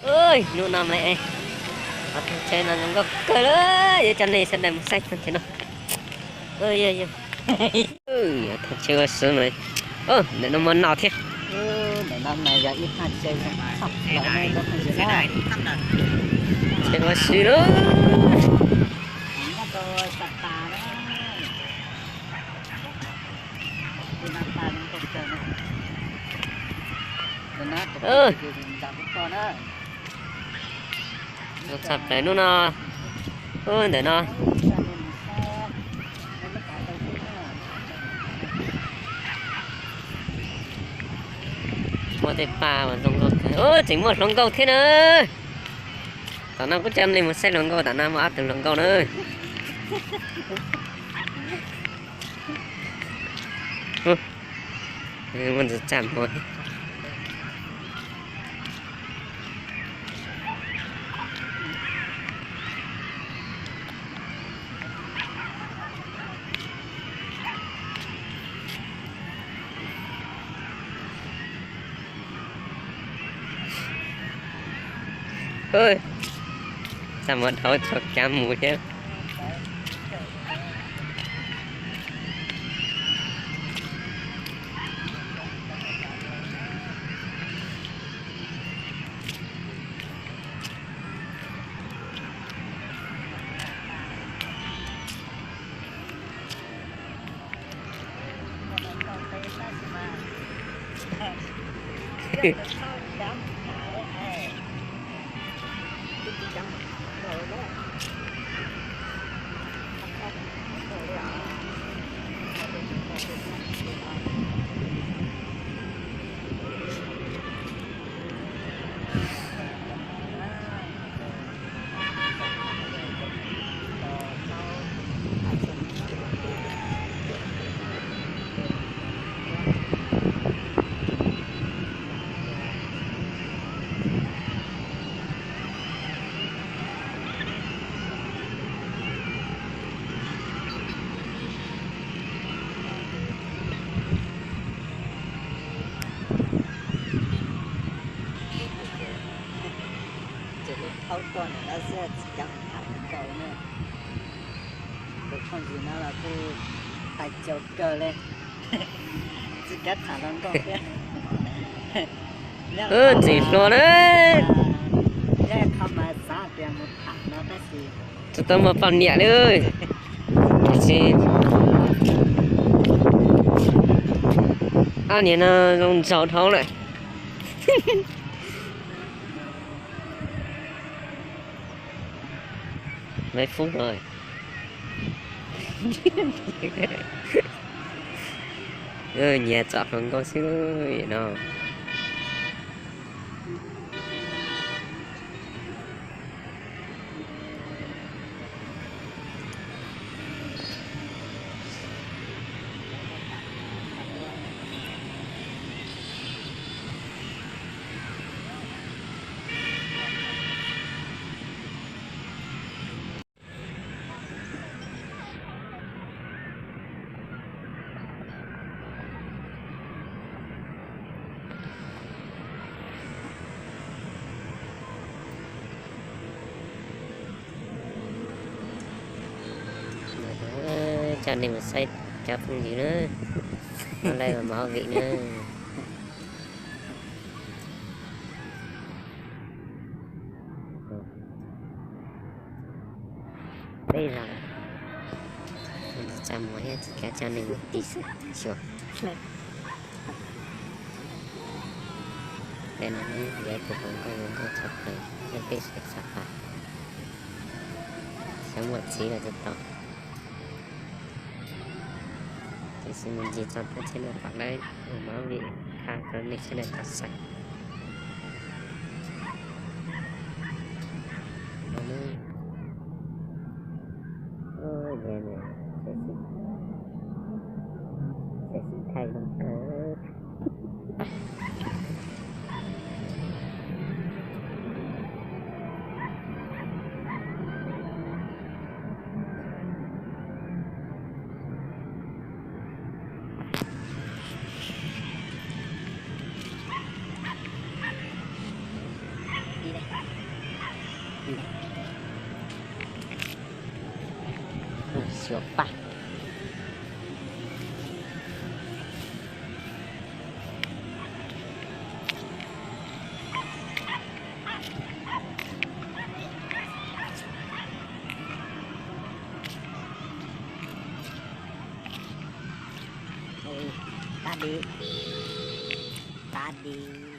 Hnub no mas thaj chaw no zoo nkauj kawg li, yuav coj nej sawv daws mus saib thaj chaw no. Thaj chaw ua si no, ntawm no muaj noj thiab. Chaw ua si lawm. Txog plaws hnub no, ntawm no muaj tej paj uas zoo nkauj kawg, tseem muaj hluas nkauj thiab na. Tom no kuj coj nej mus saib hluas nkauj, tom no muaj ob tug hluas nkauj na. Muaj ntxhua txaj muag. Txaj muag dhau txhua kav mus thiab. Ces kuv thaub tuaj ntawm no xwb tsis kam tham nkaus na. Tus phooj ywg no los kuj txaus kawg li, tsis kam tham hluas nkauj thiab. Ntxim hluas na. Nyob qhov mas xav tias mus tham no tab sis tsis tau muaj poj niam li. Tiam sis ob niag no zoo nraug dhau lawm. Lawv fub no nyias tsom hluas nkauj xwb no. Coj nej mus saib cov phooj ywg na, laij mus hauj lwm na. Peb los txaj muag thiab tsis kam coj nej mus ti xwb xyuas. Peb no yuav tus hluas nkauj zoo nkauj tshaj plaws, peb saib xav pab, xyov muaj txiv los tsis tau. Tiam sis mus ncig txog thaj chaw no tom lawv ua movie tha rau nej sawv daws tau saib. Sexy, sexy thaij zoo kawg. Xyuas paj. Tab di, tab di.